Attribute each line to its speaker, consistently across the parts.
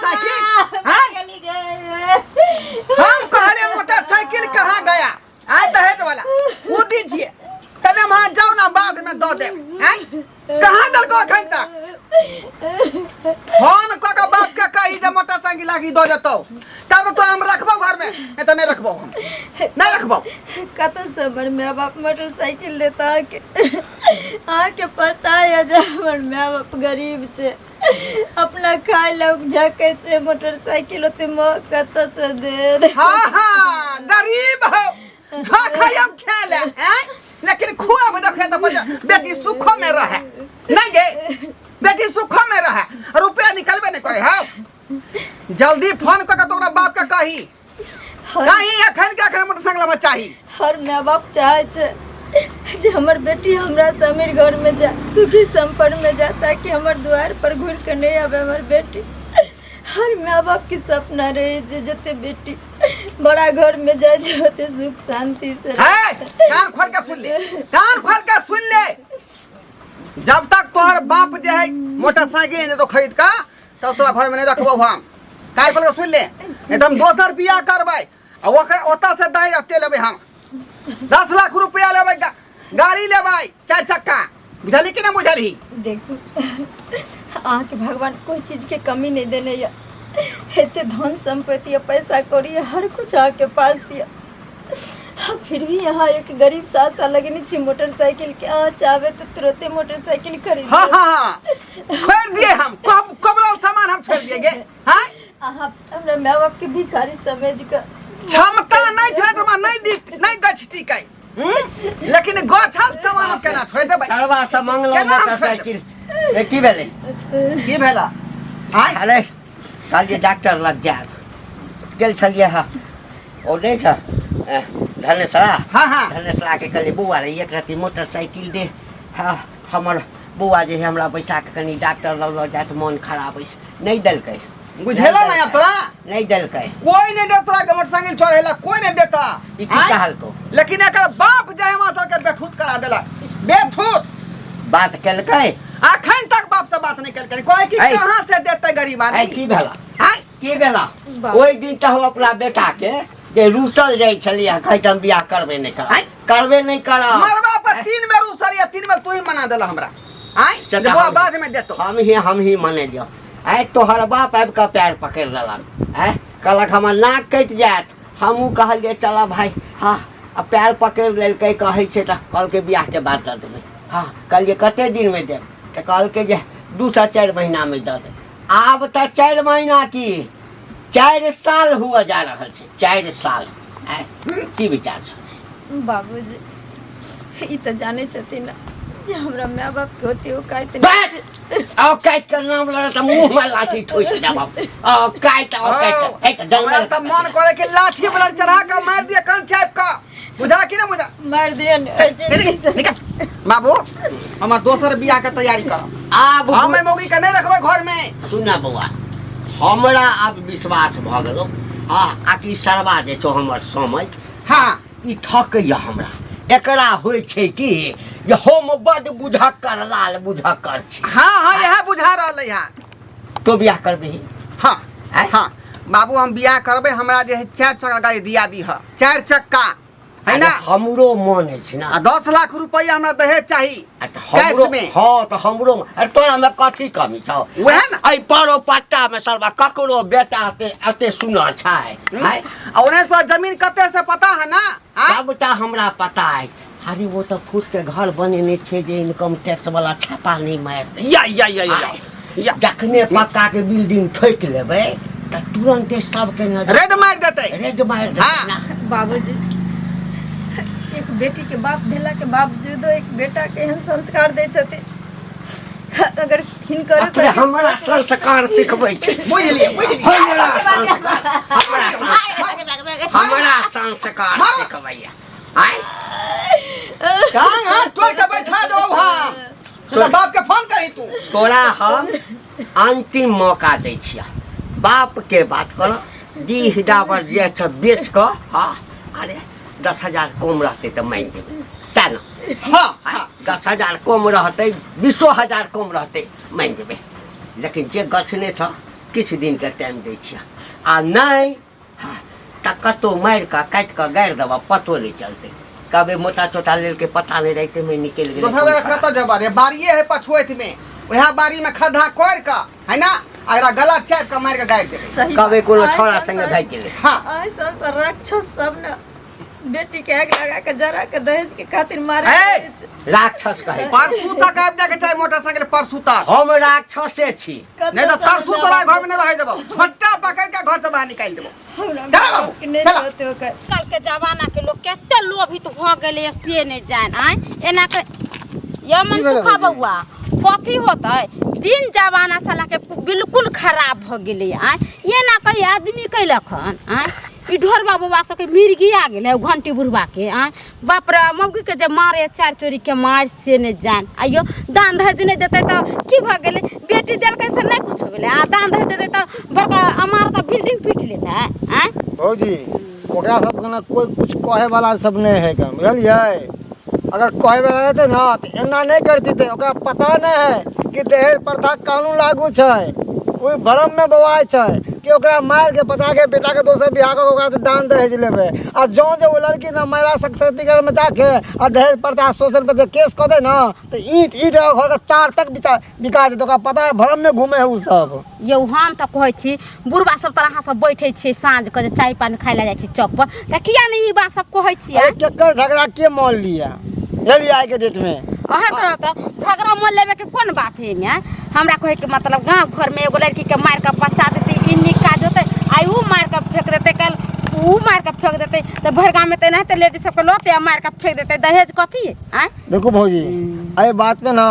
Speaker 1: Motorcycle हैं? हम कहले मोटरसाइकिल कहाँ गया आय दहेज वाला वो दीजिए तने वहां जाओ ना बाद में दो दे हैं कहाँ दलको अखन तक फोन कऽ के बाप के कही जे मोटरसाइकिल लागी दो देतौ तब तो हम रखबौ घर में नहीं तो नहीं रखबौ हम नहीं रखबौ
Speaker 2: कतऽ से हमर माय बाप मोटरसाइकिल देता अहाँके अहाँके पता यऽ जे हमर माय बाप गरीब छै अपना खाय लए झकै छै मोटरसाइकिल ओते महग कतऽ से देत
Speaker 1: हाँ हाँ गरीब हो झखयौ खेले हैं लेकिन खुआब देखे तो बजा बेटी सुखो में रहे नहीं गे बेटी सुखो में रहे रुपया निकलबे नहीं करे हाँ जल्दी फोन कर के तोरा बाप के कही कही अखन के अखन मोटरसाइकिल हमरा चाही
Speaker 2: हर माय बाप चाहे छै जे हमर बेटी हमरा से अमीर घर में जाए सुखी संपन्न में जाए ताकि हमर द्वार पर घुर के नहीं आवे हमर बेटी हर माय बाप के सपना रहे जे जते बेटी बड़ा घर में जाए जे ओते सुख शांति से रहे।
Speaker 1: है कान खोल के सुन ले कान खोल के सुन ले जब तक तोहर बाप जे है मोटरसाइकिल नहीं तो खरीद का तब तोरा घर में नहीं रखबो हम कान खोल के सुन ले नहीं तो हम दोसर बियाह करबै आ ओकरा ओतऽ से दाई एते लेबै हम 10 लाख रुपया लेबै गाड़ी लेबै चारि चक्का बुझलही कि नहि बुझलही
Speaker 2: देखू अहाँके भगवान कोई चीजके कमी नहि देने यऽ एते धन सम्पत्ति यऽ पैसा कौड़ी यऽ हर कुछ अहाँके पास यऽ आ फिर भी अहाँ एक गरीब से आशा लगेने छी मोटरसाइकिल के अहाँ चाहबै तऽ तुरते मोटरसाइकिल खरीद
Speaker 1: हाँ
Speaker 2: लेब।
Speaker 1: हाँ हाँ छोड़ दिए हम कब कबरल सामान हम छोड़ दिए गे हाँ
Speaker 2: अहाँ हमरा माय बाप के भिखारी समझ कऽ
Speaker 1: क्षमता नहीं छलै तऽ हमरा नहीं दी नहीं गछती कै लेकिन गछल सामान हम केना छोड़ि देबै
Speaker 3: सरवा से मंगलहुँ
Speaker 1: केना हम छोड़ि
Speaker 3: मोटरसाइकिल ए, की भेलै
Speaker 1: की भेला आँय
Speaker 3: अरे कहलियै डॉक्टर लग जायब गेल छलियै हँ ओ नहि छ ए, धनेसरा
Speaker 1: हाँ हाँ
Speaker 3: धनेसरा के कहलियै बौआ रे एक रत्ती मोटरसाइकिल दे हँ हमर बौआ जे है हमरा बैसा कऽ कनि डॉक्टर लग लऽ जायत मोन खराब अछि नहि देलकै
Speaker 1: बुझेला नहीं अब तोरा
Speaker 3: नहि देलकै
Speaker 1: कोई नहीं दे तोरा के मोटरसाइकिल चढ़ेला कोई नहीं देता
Speaker 3: ई की
Speaker 1: आँय?
Speaker 3: कहलकौ
Speaker 1: लेकिन एकर बाप जे हमरा सबके बेथूत करा देलक बेथूत
Speaker 3: बात केलकै
Speaker 1: अखन तक बाप से बात नहीं केलकै कोई कि
Speaker 3: ऐ।
Speaker 1: कहाँ से देते गरीब
Speaker 3: आइ
Speaker 1: आदमी
Speaker 3: की भेला
Speaker 1: आँय?
Speaker 3: की भेला
Speaker 2: बाप।
Speaker 3: ओहि दिन तऽ हम अपना बेटा के जे रूसल जाइ छलियै कहै हम बियाह करबे नहि करब
Speaker 1: आँय?
Speaker 3: करबे नहि करब
Speaker 1: मरबा पर तीन बेर उसरिया तीन बेर तू ही मना देला हमरा आँय
Speaker 3: से तऽ
Speaker 1: बौआ बाद में देतो
Speaker 3: हम ही मनेलियौ आइ तोहर बाप आबि कऽ पैर पकड़ि लेलक आँय कहलक हमर नाक कटि जायत हमहूँ कहलियै चलऽ भाय हँ आ पैर पकड़ि लेलकै कहै छै तऽ कहलकै बियाहके बाद दऽ देबै हँ कहलियै कते दिनमे देब तऽ कहलकै जे 2 से 4 महीनामे दऽ देब आब तऽ 4 महीना की 4 साल हुअ जा रहल छै 4 साल आँय की विचार छै
Speaker 2: बाबूजी ई तऽ जानै छथिन ने जे हमरा माय बाप के ओते औकात नहि
Speaker 3: बस औकात के नाम लड़ तऽ मुंह में लाठी ठोसि देब औकात औकात हे तऽ
Speaker 1: हमरा
Speaker 3: जंगल
Speaker 1: तऽ मन करे कि लाठी वाला चढ़ा के मार दिए कान चाप का बुझा कि ना बुझा
Speaker 2: मारि दिअ ने
Speaker 1: निकल, निकल। बाबू हमर दोसर बियाह के तैयारी कर
Speaker 3: आब
Speaker 1: हम एहि मौगी के नहीं रखबै घर में
Speaker 3: सुन बौआ हमरा आब विश्वास भऽ गेलो हँ आकि सरवा जे छौ हमर समय
Speaker 1: हाँ
Speaker 3: ई ठकैया हमरा एकरा होइ छै कि जे हम बड बुझक्कर लाल बुझक्कर छी
Speaker 1: हाँ हाँ यह बुझा रहल है
Speaker 3: तो बियाह करबिही
Speaker 1: हाँ
Speaker 3: आँय?
Speaker 1: हाँ बाबू हम बियाह करबै हमरा जे है चारि चक्का गाड़ी दिया दी है चारि चक्का है ना
Speaker 3: अरे हमरो मन अछि ना
Speaker 1: आ 10 लाख रुपया हमरा दहेज चाही
Speaker 3: आ तऽ हमरो
Speaker 1: कैश में।
Speaker 3: हाँ तऽ हमरो अरे तोरा में कथी कमी छौ
Speaker 1: वएह ने।
Speaker 3: एहि परोपट्टा में सरवा ककरो बेटा एते एते सुनर छै आँय?
Speaker 1: आ ओने तो जमीन कते से पता है ना आँय?
Speaker 3: सबटा हमरा पता अछि अरे वो तऽ फूस के घर बनेने छै जे इनकम टैक्स वाला छापा नहि मारि दै
Speaker 1: या या या या
Speaker 3: आँय?
Speaker 1: या
Speaker 3: जखने पक्का के बिल्डिंग ठोकि लेबै तऽ तुरंते सबके नजर
Speaker 1: रेड मारि देतै
Speaker 3: रेड मारि देतै
Speaker 1: हाँ।
Speaker 3: ना
Speaker 2: बाबूजी एक बेटी के बाप भेला के बावजूदो एक बेटा के एहन संस्कार दै छथिन अगर हिनकर
Speaker 3: अपने हमरा संस्कार सिखबै छै
Speaker 1: बुझलियै बुझलियै
Speaker 3: हमरा संस्कार हमरा संस्कार हमरा संस्कार सिखबैया आय
Speaker 1: टांग हाथ तोड़ के बैठा देबौ हम तू तऽ बाप के फोन करी तू
Speaker 3: तोरा हम अंतिम मौका दै छियह बाप के बात कर डीह डाबर जे छ बेच कऽ हाँ अरे 10,000 कम रहतै तऽ मानि जेबै सएह ने
Speaker 1: हाँ हाँ
Speaker 3: 10,000 कम रहतै 20,000 कम रहतै मानि जेबै लेकिन जे गछने छ किछु दिनके टाइम दै छियै आ नहि हँ तऽ कतहु मारि कऽ काटि कऽ गाड़ि देबऽ पतो नहि चलतै कहबै मोटा चोटा लेलकै पता नहि रातिमे निकलि गेलै
Speaker 1: दोसर जगह कतऽ जेबा रे बाड़िए है पछुएत में वएह बाड़ी में खद्धा कोड़ि कऽ है ना आ एकरा गला चापि कऽ मारि कऽ गाड़ि देबै
Speaker 2: सही
Speaker 3: कहबै कोनो
Speaker 2: बात।
Speaker 3: छौड़ा
Speaker 2: आइ
Speaker 3: संगे
Speaker 2: संसार-
Speaker 3: भागि गेलै
Speaker 1: हाँ
Speaker 2: आइ संसार राक्षस सब ने बेटी के आग लगा के जरा के दहेज के खातिर मारे
Speaker 1: ए!
Speaker 2: छै।
Speaker 3: राक्षस कहै छै।
Speaker 1: परसू तक आबि जाके चाही मोटरसाइकिल परसू तक
Speaker 3: हम राक्षसे छी
Speaker 1: नहीं तो तरसू तोरा घर में नहीं रहे देबो छोटा पकड़ के घर से बाहर निकाल देबो
Speaker 2: हमरा
Speaker 1: चला बाबू,
Speaker 2: के नहीं
Speaker 1: चला।
Speaker 2: रहते ओकर
Speaker 4: आजकल के जमाना के लोग कते लोभित भऽ गेलै से नहि जान आय एना के ये मन
Speaker 5: की भेलै
Speaker 4: सुखा
Speaker 5: भौजी?
Speaker 4: बौआ कथी होतै दिन जमाना साला के बिल्कुल खराब भऽ गेलै आय एना कही आदमी कैलक हन आय ई ढोरबा बौआ सबके मिर्गी आ गेलै घंटी बुढ़बा के आय बाप रे मौगी के जे मारे चारि चोरी के मार से नहि जान आइयो दान दहेज नहि देतै तऽ की भऽ गेलै बेटी देलकै से नहि कुछो भेलै आ दान दहेज देतै तऽ बड़का अमार तऽ बिल्डिंग पीट लेतै आँय
Speaker 5: भौजी ओकरा सबके ने कोइ कुछ कहै वाला सब नहि है कन बुझलियै अगर कहै वाला रहतै ने तऽ एना नहि करतितै ओकरा पता नहि है कि दहेज प्रथा कानून लागू छै ओहि भ्रममे बौआइ छै कि ओकरा मारिके पता के बेटाके दोसर बियाह कऽ के ओकरा से दान दहेज लेबै आ जँ जे ओ लड़की ने महिला सशक्तिकरणमे जाके आ दहेज प्रथा शोषण पर जे केस कऽ दे ने तऽ ईंट ईंट घरके तार तक बिका बिका जेतै ओकरा पता है भ्रममे घूमे है ओ सब
Speaker 4: यौ हम तऽ कहै छी बुढ़बा सब तर अहाँ सब बैठे छियै साँझ के जे चाय पानी खाय लए जाइ छी चौक पर तऽ किया नहि ई बात सब कहै छियै
Speaker 5: अरे केकर झगड़ा के मान लिया बुझलियै आइके डेटमे
Speaker 4: अहाँ कहब तऽ झगड़ा मोल लेबे के कोन बात है एहिमे आँय? हमरा कहै के मतलब गाँव घर में एगो लड़की के मारि कऽ पचा देतै ई नीक काज होतै आइ ऊ मारि कऽ फेंक देतै काल्हि ऊ मारि कऽ फेंक देतै तऽ भरि गाँव में तऽ एनाहिते लेडीज सबके लऽते आ मारि कऽ फेंक देतै दहेज कथी आँय
Speaker 5: देखू भौजी एहि बात पे ने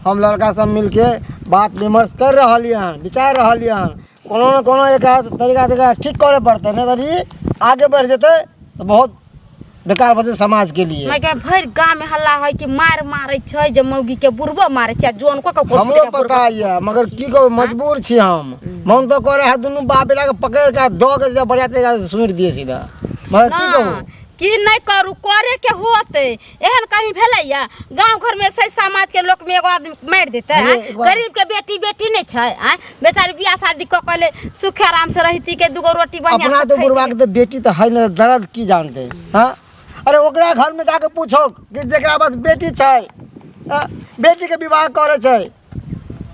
Speaker 5: हम लड़का सब मिलके बात विमर्श कर रहलियै हन विचार रहलियै हन कोनो ने कोनो एक तरीका तरीका ठीक करे पड़तै नहि तऽ ई आगे बढ़ि जेतै तऽ बहुत बेकार भऽ जेतै समाजके लिए
Speaker 4: मैं भरि गाँव में हल्ला है कि मार मारै छै जे मौगी के बुढ़बो मारै छै आ जोन को के
Speaker 5: हमरो पता यऽ मगर की कहू मजबूर छी हम मन तऽ करे है दुनू बाप बेटाके पकड़ि कऽ दऽ के सीधा बढ़िया तरीका से सुनि दिए सीधा मगर की कहू
Speaker 4: की नहि करू करे के होतै एहन कहीं भेलैया गांव घर में से समाज के लोक में एगो आदमी मारि देतै
Speaker 5: अरे,
Speaker 4: आँय?
Speaker 5: एक बार-
Speaker 4: गरीब के बेटी बेटी नहि छै आँय बेचारी बियाह शादी कऽ के ले सुख आराम से रहिती के दूगो रोटी बढ़िया
Speaker 5: अपना
Speaker 4: से
Speaker 5: तो
Speaker 4: खैती।
Speaker 5: बुढ़वा के तो बेटी तो है ना दर्द की जानते हाँ अरे ओकरा घर में जाके पूछो कि जकरा पास बेटी छै हाँ? बेटी के विवाह करे छै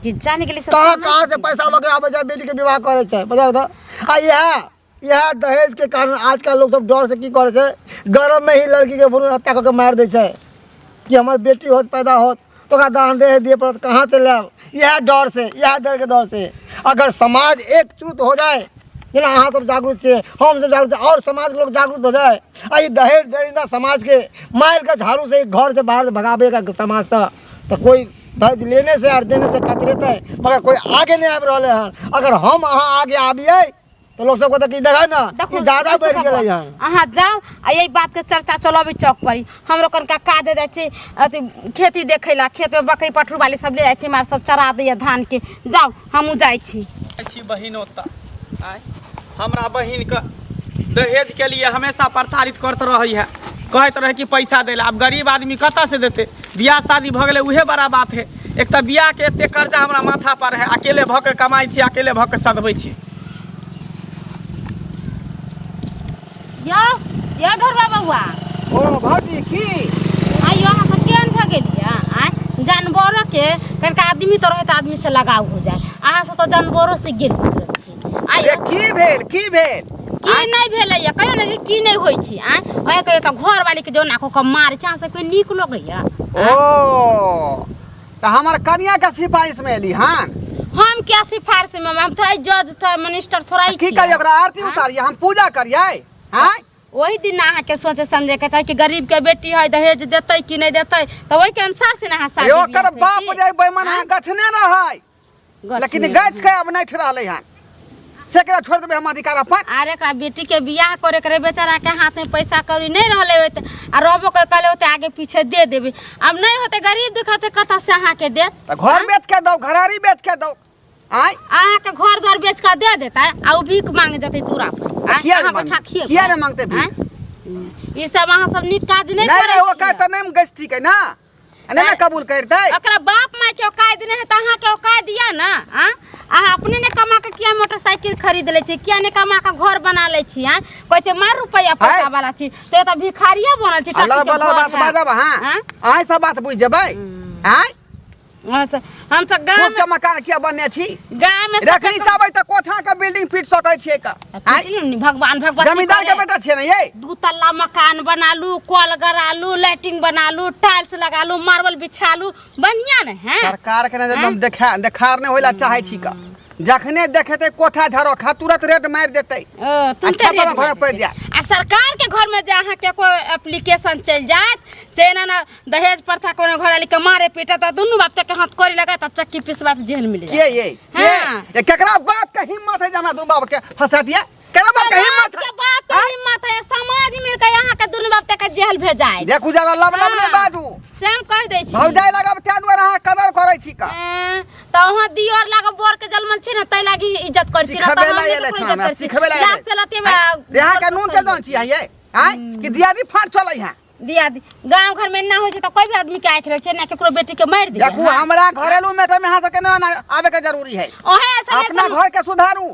Speaker 4: कि जाने के लिए सब
Speaker 5: कहाँ
Speaker 4: समाज
Speaker 5: कहाँ से पैसा लऽ के आबै छै बेटी के विवाह करे छै बताउ तऽ आ इएह इएह दहेज के कारण आजकल लोग सब डर से की करे छै गर्भ में ही लड़की के भ्रूण हत्या कऽ के मारि दै छै कि हमर बेटी होत पैदा होत तो ओकरा दान दहेज दिए पड़त कहाँ से लायब इएह डर से इएह डर के डर से अगर समाज एकजुट हो जाए जेना अहाँ सब जागरूक छियै हम सब जागरूक छियै और समाज के लोग जागरूक हो जाए आ ई दहेज दरिंदा समाज के मारि के झाड़ू से घर से बाहर भगाबे का समाज से तो कोई दहेज लेने से और देने से कतरेतै मगर कोई आगे नहीं आबि रहलै हन अगर हम अहाँ आगे आबियै तऽ लोक सब कहतै कि देखै ने
Speaker 4: देखू
Speaker 5: ई ज्यादा बढ़ि
Speaker 4: देखू
Speaker 5: गेलै हन
Speaker 4: अहाँ जाउ आ एहि बातके चर्चा चलबै चौक पर हमरो कनिका काज जाइ छै अथी खेती देखै ला खेतमे बकरी पठरू वाली सब ले जाइ छै मार सब चरा दैया धानके जाउ हमहूँ जाइ छी
Speaker 6: छी बहिन ओतऽ आँय हमरा बहिनके दहेजके लिए हमेशा प्रताड़ित करत रहै है कहैत रहै कि पैसा दै लए आब गरीब आदमी कतऽसँ देतै बियाह शादी भऽ गेलै उहे बड़ा बात है एक तऽ बियाहके एते कर्जा हमरा माथा पर है अकेले भऽ के कमाइ छी अकेले भऽ के सधबै छी
Speaker 4: यौ यौ ढोरबा बौआ
Speaker 1: ओ भौजी की
Speaker 4: आइयो अहाँ सब केहन भऽ गेलियै आँय जानवरो के कनिका आदमी तऽ रहै तऽ आदमी से लगाव हो जाए अहाँ सब तऽ जानवरो से गेल गुजरल छी आइयो
Speaker 1: अरे की भेल की भेल
Speaker 4: की नहि भेलैया कहियो ने जे की नहि होइ छै आँय ओहे कहियो तऽ घरवाली के जोना कऽ कऽ मारै छै अहाँ सबके नीक लगैया
Speaker 1: ओ तऽ हमर कनिया के सिफारिश में एली हन
Speaker 4: हम क्या सिफारिश में हम थोड़ा जज थोड़ा मिनिस्टर थोड़ा ही
Speaker 1: की
Speaker 4: छियै।
Speaker 1: करियै ओकरा आरती उतारियै हम पूजा करियै आँय
Speaker 4: ओहि दिन अहाँके सोचे समझे के चाही कि गरीब के बेटी है दहेज देतै कि नहि देतै तऽ ओहिके अनुसार से ने अहाँ शादी
Speaker 1: अरे
Speaker 4: बियाह
Speaker 1: ओकर बाप
Speaker 4: करती।
Speaker 1: जे बेईमान अहाँ गछने रहै
Speaker 4: गछ
Speaker 1: लेकिन
Speaker 4: में।
Speaker 1: गछ के अब नहि रहलै हन से केना छोड़ि देबै हम अधिकार अपन
Speaker 4: अरे एकरा बेटी के बियाह करे के रहे बेचारा के हाथ में पैसा कौड़ी नहीं रहले होते आ रहबो कर कहले होते आगे पीछे दे देबे अब नहीं होते गरीब दुखते कतऽ से अहाँ के देत
Speaker 1: तऽ घर बेच के दौ घरारी बेच के दौ आँय
Speaker 4: अहाँ के घर द्वार बेच के दे देता आ उ भीख मांगे जते दूरा पर आँय,
Speaker 1: किया
Speaker 4: अहाँ
Speaker 1: नहि
Speaker 4: बैठा
Speaker 1: मांगतै?
Speaker 4: खिएबै
Speaker 1: किया नहि मांगतै भीख?
Speaker 4: आँय? ई सब अहाँ सब नीक काज नहीं
Speaker 1: नहि
Speaker 4: करै
Speaker 1: नहि ओ
Speaker 4: छियै।
Speaker 1: कहै तऽ नहि गछ ठीक है ना आ नहि ने कबूल करतै
Speaker 4: ओकरा बाप माय के औकात नहि है तऽ अहाँके औकात दिया ना आँ अहाँ अपने ने कमा के किया मोटरसाइकिल खरीद लै छी, किया ने कमा के घर बना लै छी? आँय, कहै छै मार रुपैआ पैसा वाला छी, तऽ एतऽ भिखारिये बनल छी।
Speaker 1: अल्लाह
Speaker 4: टट्टी के
Speaker 1: बला
Speaker 4: घर
Speaker 1: बात
Speaker 4: है।
Speaker 1: बाजब अहाँ?
Speaker 4: आँय?
Speaker 1: अहाँ सब बात बुझि जेबै? आँय,
Speaker 4: हमसब गाँव
Speaker 1: फूस के मकान किया बनने छी?
Speaker 4: गाँव में
Speaker 1: रखनी चाहबै तऽ कोठा के बिल्डिंग पीट सकै छियै का? आँय,
Speaker 4: भगवान भगवती
Speaker 1: जमींदार के
Speaker 4: करे।
Speaker 1: बेटा छियै ने ये?
Speaker 4: दू तल्ला मकान बनालू, कल गरालू, लाइटिंग बनालू, टाइल्स लगालू, मार्बल बिछालू, बढ़िया ने है?
Speaker 1: सरकार के नजर में हम देखा देखार नहि होइला चाहै छी का। जखने देखेतै कोठा झरोखा, तुरंत रेड मारि देतै।
Speaker 4: ओ, तुरंते
Speaker 1: अच्छा,
Speaker 4: रेड
Speaker 1: बड़ा
Speaker 4: मारि
Speaker 1: घर पड़ि
Speaker 4: देतै।
Speaker 1: जायत।
Speaker 4: आ सरकार के घर में जे अहाँ के कोई एप्लीकेशन चलि जायत से एना ना दहेज प्रथा कोनो घरवाली के मारे पीटे तऽ दुनू बाप के हाथ कोरी लगात आ चक्की पिसबा के जेल मिल
Speaker 1: के
Speaker 4: जायत।
Speaker 1: ये के?
Speaker 4: हाँ।
Speaker 1: ये केकरा बाप के हिम्मत है जे हमरा दुनू बाप के फंसा दिया? केकरा बाप के हिम्मत
Speaker 4: समाज
Speaker 1: है?
Speaker 4: के बाप के हिम्मत है, समाज मिल के अहाँ के दुनू बाप के जेल भेजाय।
Speaker 1: देखू, ज्यादा लब लब नहि
Speaker 4: हाँ।
Speaker 1: बाजू।
Speaker 4: से हम कहि दै छी।
Speaker 1: भौजाइ लागब ताहि दुआरे अहाँ कदर करै छी का।
Speaker 4: एँ, तऽ अहाँ दियर लाग बर के जलमल छी ने, ताहि लागी इज्जत करै छी ना,
Speaker 1: सिखबै
Speaker 4: तऽ हम
Speaker 1: ला
Speaker 4: नहि
Speaker 1: एलै
Speaker 4: ककरो
Speaker 1: छौ
Speaker 4: इज्जत
Speaker 1: हमरा,
Speaker 4: करै छी।
Speaker 1: सिखबै ला
Speaker 4: लाज
Speaker 1: एलै।
Speaker 4: से लते में
Speaker 1: यहाँ के नून के दान छी अहाँ ये? आँय, कि दियादी फाट चलै है?
Speaker 4: दियादी गाँव घर में ना होइ छै तऽ कोई भी आदमी के आँखि रहै छै ना, केकरो बेटी के मारि दियै।
Speaker 1: देखू, हमरा घरेलू मैटर में अहाँ सबके ना आबे के जरूरी है।
Speaker 4: ओहे ऐसन
Speaker 1: अपना
Speaker 4: ऐसन
Speaker 1: घर के सुधारू।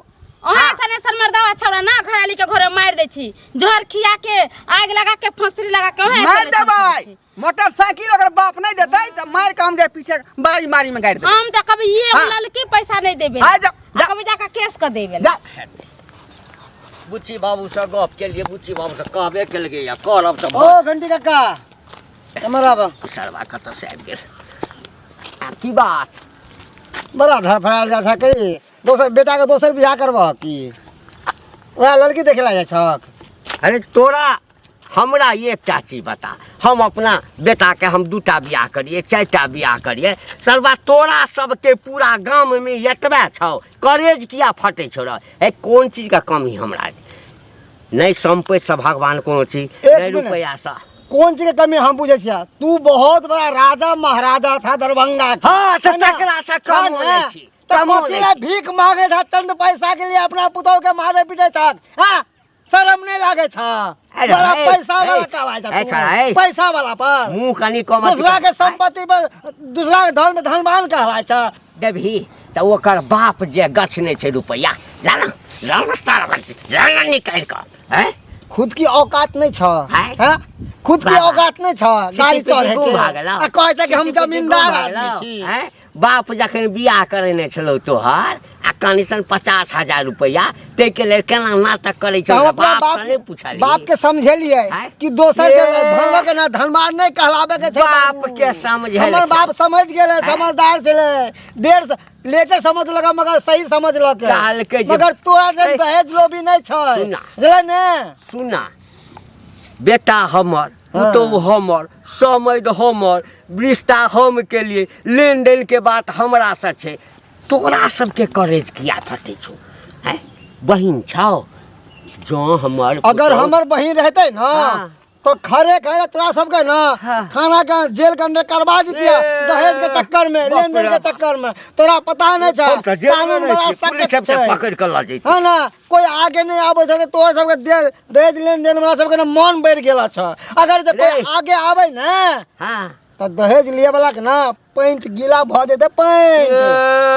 Speaker 4: ओहे ऐसन ऐसन मर्दावा छौड़ा ना घराली के घरे मारि दै छी, जहर खिया के, आगि लगा के, फंसरी लगा के, ओहे ऐसन
Speaker 1: मारि
Speaker 4: ऐसन करै
Speaker 1: देबै।
Speaker 4: छी।
Speaker 1: मोटरसाइकिल अगर बाप नहीं देतै तऽ मारि के हम जे पीछे बारी मारी में गाड़ि देबै।
Speaker 4: हम तऽ कभी ये
Speaker 1: हाँ।
Speaker 4: ललकी पैसा नहीं देबे।
Speaker 1: हाँ, जा,
Speaker 4: आ
Speaker 1: जा।
Speaker 4: कभी जाके केस कर देबे।
Speaker 1: जा।
Speaker 3: बुच्ची बाबूसँ गप केलियै, बुच्ची बाबू तऽ कहबे केलकै या करब तऽ
Speaker 5: ओ घंटी काका, एम्हर आब।
Speaker 3: सरवा कतऽ से आबि गेल? आब की बात?
Speaker 5: बड़ा धड़फड़ायल जाइ छह कि दोसर बेटाके दोसर बियाह करबह की वएह लड़की देखे ला जाइ छक?
Speaker 3: अरे तोरा हमरा एकटा चीज बता, हम अपना बेटाके हम दूटा बियाह करिए, चारिटा बियाह करिए, सरवा तोरा सबके पूरा गाममे एतबे छौ, करेज किया फटै छौ रे? ए कोन चीजके कमी हमरा? नहि सम्पत्तिसँ भगवान कोनो चीज
Speaker 5: एक
Speaker 3: नहि
Speaker 5: मिनट।
Speaker 3: रुपैआसँ।
Speaker 5: कोन चीज के कमी हम बुझै छियै? तू बहुत बड़ा राजा महाराजा था दरभंगा के।
Speaker 3: हाँ, तऽ
Speaker 5: है ना?
Speaker 3: तकरा से कमो
Speaker 5: है ना?
Speaker 3: नहि छी,
Speaker 5: तऽ
Speaker 3: कमो
Speaker 5: कथी
Speaker 3: नहि
Speaker 5: ला
Speaker 3: छी।
Speaker 5: भीख मांगे था चंद पैसा के लिए, अपना पुतोह के मारे पीटे छक? हाँ, शरम नहीं लागे छा?
Speaker 3: अरे
Speaker 5: बड़ा
Speaker 3: हे,
Speaker 5: पैसा वाला
Speaker 3: हे,
Speaker 5: कहलाय छा
Speaker 3: हे
Speaker 5: तू।
Speaker 3: छोड़ा, हे।
Speaker 5: पैसा वाला पर
Speaker 3: मुँह कनि कम अथी
Speaker 5: दूसरा
Speaker 3: कर।
Speaker 5: के संपत्ति पर, दूसरा के धन में धनवान कहलाय छा।
Speaker 3: देबही तऽ ओकर बाप जे गछने छै रुपैआ, लाना लाना सारा, लाना निकालि कऽ हैं।
Speaker 5: खुद की औकात नहीं छ।
Speaker 3: हैं?
Speaker 5: हैं? खुद की
Speaker 3: बाबा।
Speaker 5: औकात नहीं छ गाड़ी
Speaker 3: सिटी
Speaker 5: चढ़े
Speaker 3: गुम
Speaker 5: के
Speaker 3: भऽ गेलौ।
Speaker 5: आ कहै छै कि हम
Speaker 3: सिटी पिटी गुम
Speaker 5: जमींदार
Speaker 3: भऽ
Speaker 5: आदमी
Speaker 3: गेलौ,
Speaker 5: छी।
Speaker 3: हैं? बाप जखन बियाह करेने छलौ तोहर आ कनिसन 50,000 रुपैआ ताहिके लेल केना नाटक करै
Speaker 5: तऽ हम
Speaker 3: छलौ?
Speaker 5: अपना
Speaker 3: बाप
Speaker 5: बाप
Speaker 3: से नहि पुछलियै?
Speaker 5: बाप के समझेलियै
Speaker 3: आँय?
Speaker 5: कि दोसर के
Speaker 3: ए।
Speaker 5: धन लऽ के ना धनवान नहीं कहलाबे के छै
Speaker 3: बाप
Speaker 5: बाबू।
Speaker 3: के समझेलकै।
Speaker 5: हमर बाप समझ गेलै, समझदार छलै, देर से लेटे समझ लगा मगर सही समझ लके।
Speaker 3: कहलकै जे-
Speaker 5: मगर तोरा जे
Speaker 3: ए।
Speaker 5: दहेज लोभी नहीं छै।
Speaker 3: सुना।
Speaker 5: बुझलै ने?
Speaker 3: सुना बेटा, हमर पुतोहु हमर, समैध हमर, रिश्ता हम केलिए, लेन देन के बात हमरा से छै, तोरा सबके करेज किया फटै छौ? हैं, बहिन छौ जँ हमर
Speaker 5: अगर
Speaker 3: पुतोहु-
Speaker 5: हमर बहिन रहते ना
Speaker 3: हाँ।
Speaker 5: तो खरे खरे तोरा सबके ना
Speaker 3: हाँ।
Speaker 5: थाना के जेल के अंदर करवा दितिया।
Speaker 3: ए,
Speaker 5: दहेज के चक्कर में,
Speaker 3: बाप
Speaker 5: लेन देन
Speaker 3: रे
Speaker 5: के
Speaker 3: बाप।
Speaker 5: चक्कर में तोरा पता नहीं छै।
Speaker 3: हम तऽ जेलमे
Speaker 5: कानून
Speaker 3: रहै
Speaker 5: बड़ा
Speaker 3: छी, पुलिस
Speaker 5: सख्त
Speaker 3: सबके
Speaker 5: छै।
Speaker 3: पकड़ि कऽ लऽ जैतै।
Speaker 5: है ना, कोई आगे नहीं आबै छै, तोरा सबके दहेज लेन देन वाला सबके ना मन बढ़ि गेल छ। अगर जे कोई
Speaker 3: रे।
Speaker 5: आगे आबै ने
Speaker 3: हाँ
Speaker 5: तऽ दहेज लिए वाला के ना पैंट गीला भऽ जेतै, पैंट।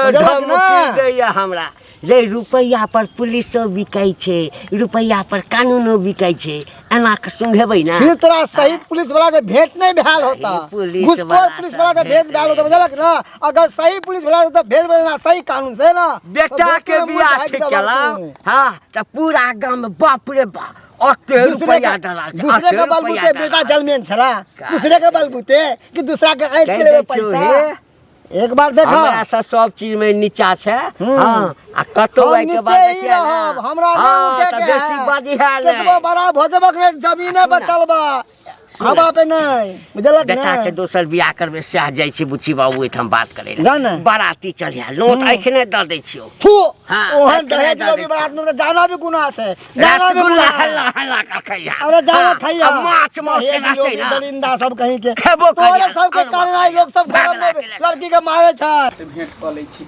Speaker 5: बुझलक ना?
Speaker 3: धमकी दैया हमरा रे? रुपैआ पर पुलिसो बिकै छै, रुपैआ पर कानूनो बिकै छै, एना के सुंघेबै ना।
Speaker 5: फिर तोरा सही पुलिस वाला से भेंट नहीं भेल होता।
Speaker 3: सही पुलिस
Speaker 5: घुसखोर
Speaker 3: वाला
Speaker 5: पुलिस
Speaker 3: से
Speaker 5: वाला से भेंट
Speaker 3: भेंट
Speaker 5: भेल होता,
Speaker 3: नहीं।
Speaker 5: बुझलक ना? अगर सही पुलिस वाला से तो भेंट भेल ना, सही कानून से ना
Speaker 3: बेटा
Speaker 5: तो
Speaker 3: के
Speaker 5: मुँह
Speaker 3: बियाह
Speaker 5: ढाकि
Speaker 3: ठीक
Speaker 5: देबह
Speaker 3: केलहुँ
Speaker 5: तू।
Speaker 3: हाँ तऽ पूरा गाम बाप रे बाप ओते
Speaker 5: दूसरे
Speaker 3: रुपैआ
Speaker 5: के
Speaker 3: डलाल छै,
Speaker 5: दूसरे
Speaker 3: ओते
Speaker 5: के
Speaker 3: रुपैआ
Speaker 5: बलबूते बेटा
Speaker 3: डलाल।
Speaker 5: जलमेन छला, दूसरे के बलबूते कि दूसरा के ऐंठ
Speaker 3: कहि
Speaker 5: के लेबे
Speaker 3: दै छियौ
Speaker 5: पैसा।
Speaker 3: हे।
Speaker 5: एक बार देखो,
Speaker 3: हमरा से सब चीज में नीचा छै।
Speaker 5: हम्म।
Speaker 3: हाँ, आ कतौ
Speaker 5: हम
Speaker 3: आइ के बाद
Speaker 5: नीचे ही
Speaker 3: देखिए ना।
Speaker 5: रहब, हमरा नहीं
Speaker 3: हाँ,
Speaker 5: उठे
Speaker 3: तऽ
Speaker 5: के
Speaker 3: बेसी
Speaker 5: है।
Speaker 3: बाजी है
Speaker 5: केतबो
Speaker 3: नहि।
Speaker 5: बड़ा भजबक ने जमीने पर
Speaker 3: सुना।
Speaker 5: चलबा,
Speaker 3: सुना।
Speaker 5: हवा पे नहीं, बुझलक
Speaker 3: बेटा
Speaker 5: ने?
Speaker 3: के दोसर बियाह करबै सएह जाइ छी बुच्ची बाबू ओहिठाम बात करै
Speaker 5: जा ने।
Speaker 3: बाराती चलिया नोत एखने दऽ दै छियौ।
Speaker 5: थू।
Speaker 3: हाँ,
Speaker 5: ओहन
Speaker 3: एखने
Speaker 5: दहेज
Speaker 3: दऽ
Speaker 5: लोभी
Speaker 3: दै
Speaker 5: बारात
Speaker 3: छियौ।
Speaker 5: में जाना भी गुनाह छै, जाना भी
Speaker 3: रसगुल्ला
Speaker 5: गुनाह।
Speaker 3: हल्ला हल्ला कर खइहा।
Speaker 5: अरे जाना
Speaker 3: हाँ,
Speaker 5: खइहा।
Speaker 3: आ माछ मांस
Speaker 5: दहेज
Speaker 3: रहतै
Speaker 5: लोभी
Speaker 3: ना।
Speaker 5: दरिंदा सब कहीं के
Speaker 3: खेबो
Speaker 5: तोरे
Speaker 3: करिहा,
Speaker 5: सबके
Speaker 3: आलू
Speaker 5: कारण आई लोग सब
Speaker 3: भाग
Speaker 5: घर में
Speaker 3: लाके ले।
Speaker 5: लड़की के मारे छै।
Speaker 6: से भेंट कऽ लै छी।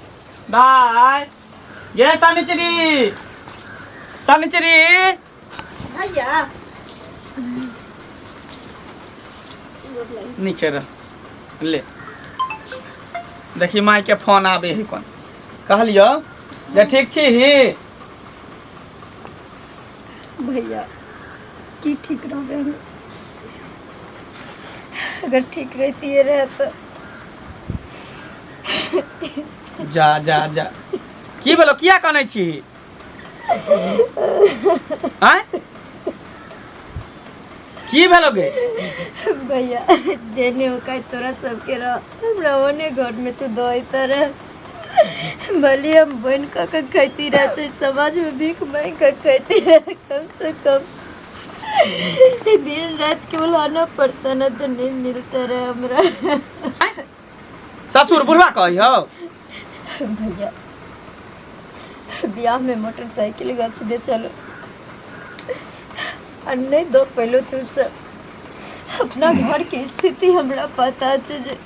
Speaker 6: बाय गे शनिचरी, शनिचरी।
Speaker 2: भैया।
Speaker 6: नीके रह। ले देखी, माय के फोन आबे है। कोन कहलियो जे ठीक छी ही
Speaker 2: भैया की ठीक रहबै हम अगर ठीक रहतियै रहे तऽ
Speaker 6: जा जा जा की भेलो किया कनै छी आँय की भेलो गे
Speaker 2: भैया जेने ओकाय तोरा सबके रह हमरा ओने घरमे तू दऽ रह भले हम बनि कऽ के खैती रह छै समाजमे भीख मांगि कऽ खैती रह कम से कम दिन रात केवल आना पड़ता ना तो नहीं मिलता रहे हमरा
Speaker 6: ससुर बुढ़वा कही हो
Speaker 2: भैया बियाह में मोटरसाइकिल गछने चलो आ नहि दऽ पैलो तू सब अपना घर के स्थिति हमरा पता छै जे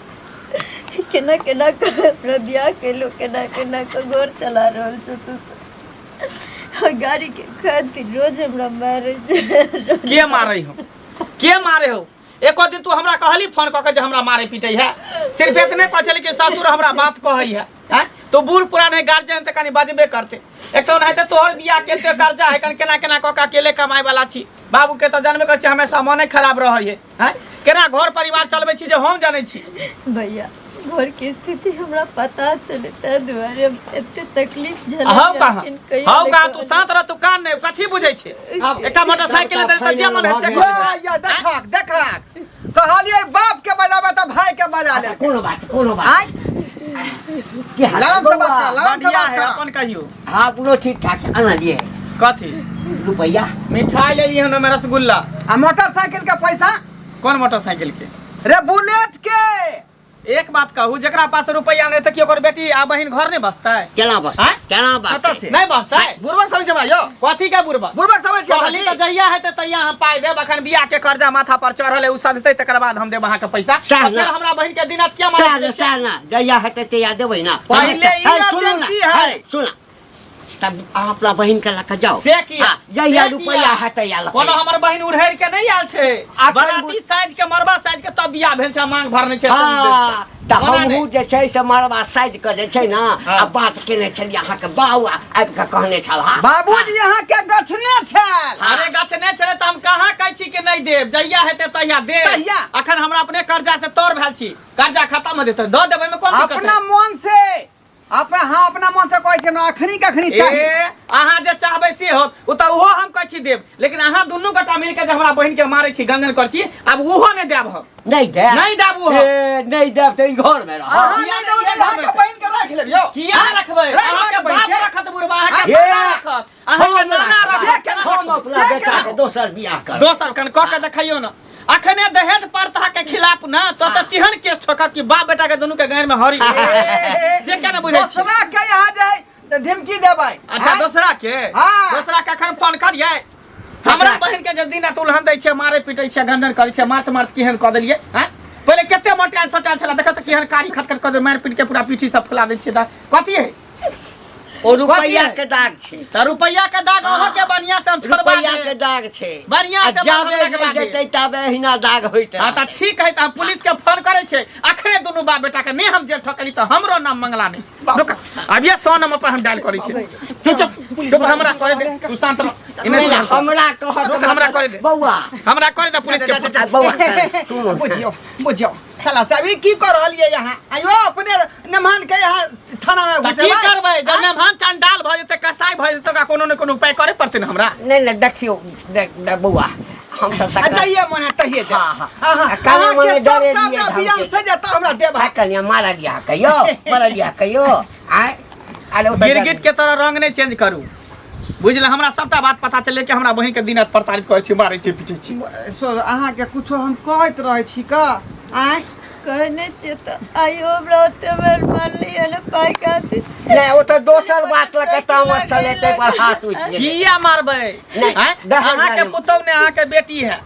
Speaker 2: केना केना कऽ अपना बियाह केलहुँ केना केना कऽ घर चला रहल छौ तू सब आ गाड़ी के खातिर रोज हमरा मारै छै
Speaker 6: के मारै हो के मारे हो एको दिन तू हमरा कहली फोन कऽ के जे हमरा मारे पीटे है सिर्फ एतने कहै छली कि ससुर हमरा बात कहै है हैं तो बूढ़ पुरान है गार्जियन तऽ कनि बजबे करते एक तो ओनाहिते तोहर बियाह के एते कर्जा है कनि केना केना कऽ के अकेले कमाए वाला छी बाबू के तऽ जानबे करै छी हमेशा मने खराब रहै है हैं केना घर परिवार चलबै छी जे हम जानै छी
Speaker 2: भैया घर के स्थिति हमरा पता छलै ताहि दुआरे हम एते तकलीफ झेललियै
Speaker 6: हौ कहाँ
Speaker 2: लेकिन कहियो
Speaker 6: हौ
Speaker 2: नहि
Speaker 6: कहाँ तू
Speaker 2: कहलियै।
Speaker 6: शांत रह तू कान नहि कथी बुझै छै एकटा मोटरसाइकिल दे तऽ जे मन है से
Speaker 1: या
Speaker 6: कर
Speaker 1: या देखक देखक कहलियै बाप के बजाबे तऽ भाई के बजा ले
Speaker 3: कोनो बात कोनो बात
Speaker 1: आय
Speaker 3: की हाल
Speaker 1: लरम से बात कर लरम से
Speaker 6: बढ़िया
Speaker 1: बात
Speaker 6: है
Speaker 1: कर
Speaker 6: अपन कहियो
Speaker 3: हाँ अपनो ठीक ठाक है आना लिए
Speaker 6: कथी
Speaker 3: रुपया
Speaker 6: मिठाई ले लिहन ओहिमे रसगुल्ला
Speaker 1: आ मोटरसाइकिल के पैसा
Speaker 6: कोन मोटरसाइकिल के
Speaker 1: रे बुलेट के
Speaker 6: एक बात कहू जकरा पास रुपया नहीं तऽ की ओकर बेटी आ बहिन घर नहीं बसतै
Speaker 3: केना बस
Speaker 6: आँय?
Speaker 3: केना बस
Speaker 1: कतऽ से
Speaker 6: नहीं बसतै
Speaker 1: बुढ़बक समझ भाई यो
Speaker 6: कथी के बुढ़बा
Speaker 1: बुढ़बक समझ छियै
Speaker 6: कहली तऽ जहिया हेतै तहिया हम पाइ देब अखन बियाह के कर्जा माथा पर चढ़ल है उ सधतै तकर बाद हम देब अहाँके पैसा
Speaker 3: सएह
Speaker 6: आ फेर
Speaker 3: ने।
Speaker 6: हमरा बहिन के दिनत किया
Speaker 3: सएह
Speaker 6: मारै
Speaker 3: ने सएह ने जहिया हेतै तहिया देबै ना
Speaker 1: पहिले ई
Speaker 3: है, सुनू ना,
Speaker 1: अर्जेंसी है।
Speaker 3: है, सुना तब अहाँ अपना बहिन के लऽ कऽ जाउ
Speaker 6: से किया
Speaker 3: हाँ, जहिया
Speaker 6: से
Speaker 3: रुपैआ
Speaker 6: किया?
Speaker 3: हेतै या लऽ
Speaker 6: कोनो हमर बहिन उड़हर के नहीं आयल छै
Speaker 3: अखन
Speaker 6: बराती साइज के मरबा साइज के तब बियाह भेल छै मांग भरने छै
Speaker 3: हाँ, तऽ
Speaker 6: ओना
Speaker 3: हमहूँ
Speaker 6: नहि।
Speaker 3: जे छै से मरबा साइज के जे छै ने
Speaker 6: हाँ।
Speaker 3: आ बात केने छलियै अहाँके बाउ आबि कऽ कहने छल हँ
Speaker 1: बाबूजी अहाँ के गछने छल
Speaker 6: अरे गाछ नहि छलै तऽ हम कहाँ कहै छी कि नहि देब जहिया हेतै तहिया देब
Speaker 1: तहिया।
Speaker 6: अखन हमरा अपने कर्जा से तर भेल छी कर्जा खत्म हो जेतै दऽ देबै ओहिमे कोन दिक्कत
Speaker 1: अपना
Speaker 6: है?
Speaker 1: मन से अपना हाँ अपना मन से कहै छै हमरा अखनी के अखनी चाही
Speaker 6: ए अहाँ जे चाहबै से होत ओ तऽ ओहो हम कहै छी देब लेकिन अहाँ दुनू गोटा मिलके जे हमरा बहिन के मारै छी गंजन करै छी आब ओहो नहि देब हम
Speaker 3: नहि देब
Speaker 6: नहि देब ओहो
Speaker 3: ए, नहि देब तऽ ई घरमे रहब
Speaker 1: अहाँ नहि देबै तऽ अहाँके बहिन के राखि लेब यौ
Speaker 6: किया रखबै
Speaker 1: राख
Speaker 6: अहाँके
Speaker 1: बहिन
Speaker 6: बाप
Speaker 1: के।
Speaker 6: रखत बुढ़बा अहाँके
Speaker 3: ए,
Speaker 6: दादा रखत अहाँके
Speaker 3: हम
Speaker 6: नाना
Speaker 3: राखब।
Speaker 6: रखत
Speaker 3: हम अपना बेटा के दोसर बियाह करब
Speaker 6: दोसर कन कऽ के देखियौ ने अखने दहेज प्रथा के खिलाफ ना तो तऽ तिहन केस ठोकब कि बाप बेटा के दुनू के गाँव में हरी से क्या ना बुझै छी
Speaker 1: दोसरा के यहाँ जाय तऽ धमकी देबै
Speaker 6: अच्छा
Speaker 1: आँय?
Speaker 6: दोसरा के
Speaker 1: हाँ।
Speaker 6: दोसरा के अखन फोन करियै हमरा बहिन के जे दिन रात उल्हन दै छै मारे पीटै छै गंजन करै छै मारत मारत केहन कऽ देलियै हैं पहिले कते मोटायल सोटायल छला देखत केहन कारी खटखट कऽ दे मारि पीट के पूरा पीठी सब फुला दै छियै तऽ कथी है
Speaker 3: ओ रुपैआ के दाग छै
Speaker 6: तऽ रुपैआ के दाग अहाँ के बढ़िया से हम छोड़बा
Speaker 3: रुपैआ के
Speaker 6: देब
Speaker 3: दाग छै
Speaker 6: बढ़िया
Speaker 3: आ
Speaker 6: से
Speaker 3: जाबे
Speaker 6: बात हमरा
Speaker 3: नहि
Speaker 6: के
Speaker 3: देतै ताबे एहिना दाग होइत
Speaker 6: हाँ तऽ ठीक है तऽ हम पुलिस के फोन करै छै अखने दुनू बाप बेटा के नहि हम जेल ठोकली तऽ हमरो नाम मंगला नहि रुक अब ये 100 नंबर पर हम डायल करै छै तू चुप चुप हमरा करे दे तू शांत रह एने
Speaker 3: नहि,
Speaker 6: सुन।
Speaker 3: हमरा कहत
Speaker 6: रुक, हमरा करे दे।
Speaker 3: बौआ
Speaker 6: हमरा करे दे पुलिस के फोन।
Speaker 3: आ, बौआ सुनू
Speaker 1: बुझियौ बुझियौ साला साहब ई की कर रहलियै यहाँ आइयो अपने मेहमान के यहाँ थाना में
Speaker 6: तऽ की
Speaker 1: घुसेबै
Speaker 6: करबै जब मेहमान चंडाल भऽ जेतै कसाई भऽ जेतै ओकरा कोनो ने कोनो उपाय करे पड़तै ने हमरा
Speaker 3: नहि नहि देखियौ देख बौआ हम सब
Speaker 1: आ जइए मन है तहिए दे
Speaker 3: हाँ, हाँ।
Speaker 1: हाँ,
Speaker 3: आ काहे
Speaker 1: अहाँके
Speaker 3: मने
Speaker 1: सब
Speaker 3: डरे
Speaker 1: काम
Speaker 3: लिए
Speaker 1: अभियान
Speaker 3: ढंग
Speaker 1: से जेता हमरा देब
Speaker 3: आ कनिया मारल या कहियो मारल या कहियो आय अरे ओ तऽ
Speaker 6: गिरगिट के तरह रंग नहि चेंज करू बुझल हमरा सबटा बात पता चललै कि हमरा बहिन के दिन रात प्रताड़ित करै छी मारै छी पीटै छी
Speaker 1: सो अहाँके कुछो हम कहैत रहै छी का आँय
Speaker 2: कहने छियै तऽ आइयो हमरा ओते बेर मारलियै ने पाइ खातिर
Speaker 3: नहि ओ तऽ दोसर बात लऽ कऽ तामस छलै ताहि पर हाथ उठि गेलै
Speaker 6: किया मारबै
Speaker 3: नहि,
Speaker 6: आँय?
Speaker 3: दहेज
Speaker 6: अहाँके
Speaker 3: नहि।
Speaker 6: पुतहु ने अहाँके बेटी है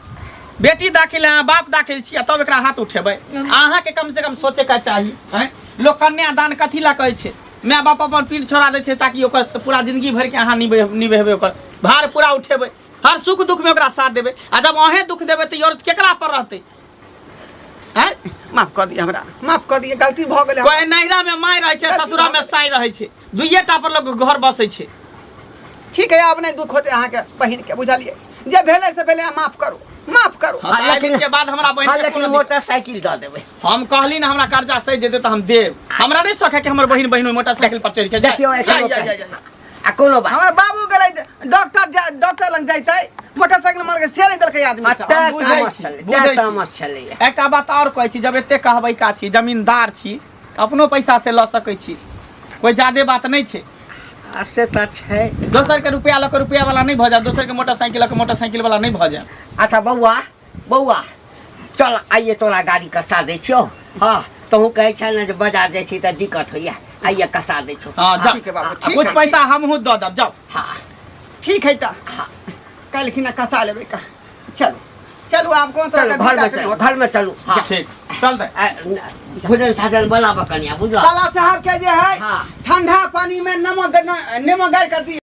Speaker 6: बेटी दाखिल है अहाँ बाप दाखिल छी आ तब एकरा हाथ उठेबै अहाँके कम से कम सोचे के चाही आँय? लोक कन्यादान कथी लए करै छै माय बाप अपन पीठ छोड़ा दै छै ताकि ओकर पूरा जिंदगी भरिके अहाँ निभेबै ओकर भार पूरा उठेबै हर सुख दुखमे ओकरा साथ देबै आ जब अहें दुख देबै तऽ ई औरत केकरा पर रहतै आँय?
Speaker 1: माफ कऽ दिअ हमरा, माफ कऽ दिअ, गलती भऽ गेलै।
Speaker 6: कोई नैहरा में माय रहै छै, ससुरा में साई रहै छै, दुइये टा पर लोग घर बसै छै।
Speaker 1: ठीक है, आब नहि दुख होतै अहाँके बहिन के, बुझलियै? जे भेलै से भेलै, अहाँ माफ करू, माफ करू।
Speaker 6: हाँ,
Speaker 3: हाँ, लेकिन
Speaker 6: के बाद हमरा बहिन
Speaker 3: हाँ,
Speaker 6: के
Speaker 3: लेकिन
Speaker 6: कोनो दिक्कत-
Speaker 3: मोटरसाइकिल दऽ देबै।
Speaker 6: हम कहली ना हमरा कर्जा सहि जेतै तऽ हम देब। हमरा नहीं शौक है कि हमर बहिन बहिन मोटरसाइकिल पर चढ़ के जाए।
Speaker 3: देखियौ
Speaker 1: जा,
Speaker 3: एखनो
Speaker 1: जा, जा, जा।
Speaker 3: आ कोनो बात
Speaker 1: हमर बाबू गेलै डॉक्टर, डॉक्टर लग जैतै मोटरसाइकिल मार के, से नहि देलकै आदमी
Speaker 3: आ
Speaker 1: सब।
Speaker 3: तैं
Speaker 6: बुझै
Speaker 3: तामस
Speaker 6: छी,
Speaker 3: छलै,
Speaker 6: बुझै
Speaker 3: तैं
Speaker 6: छी।
Speaker 3: तामस छलैया।
Speaker 6: एकटा बात आओर कहै छी, जब एते कहबै का छी, जमींदार छी तऽ अपनो पैसा से लऽ सकै छी, कोई ज्यादे बात नहीं छै।
Speaker 3: आ से तऽ छै।
Speaker 6: दोसर के रुपया लऽ के रुपया वाला नहीं भऽ जाए, दोसर के मोटरसाइकिल लऽ के मोटरसाइकिल वाला नहीं भऽ जाए।
Speaker 3: अच्छा बौआ, बौआ चल आइए तोरा गाड़ी कसा दै छियौ। हाँ, तहूँ कहै छै ने जे बाजार जाइ छी तऽ दिक्कत होइया, आइए कसा दै छियौ।
Speaker 6: हाँ जाओ।
Speaker 1: ठीक है बाबू,
Speaker 6: आ
Speaker 1: ठीक
Speaker 6: कुछ
Speaker 1: है,
Speaker 6: पैसा हमहूँ दऽ देब, जाओ।
Speaker 3: हाँ
Speaker 1: ठीक है, तऽ काल्हिखिना कसा लेबै का। चलू चलू, आब कोन तरह
Speaker 3: चलू
Speaker 1: के
Speaker 3: घर में
Speaker 1: दिक्कत नहीं
Speaker 3: चलू,
Speaker 1: होत।
Speaker 3: घर में चलू। हाँ
Speaker 6: ठीक, चल दे।
Speaker 3: आ, भोजन साजन बनाबऽ कनिया, बुझल?
Speaker 1: साला साहब के जे है
Speaker 3: हाँ।
Speaker 1: ठंडा पानी में नमक, नेमो गाड़ कर दिए।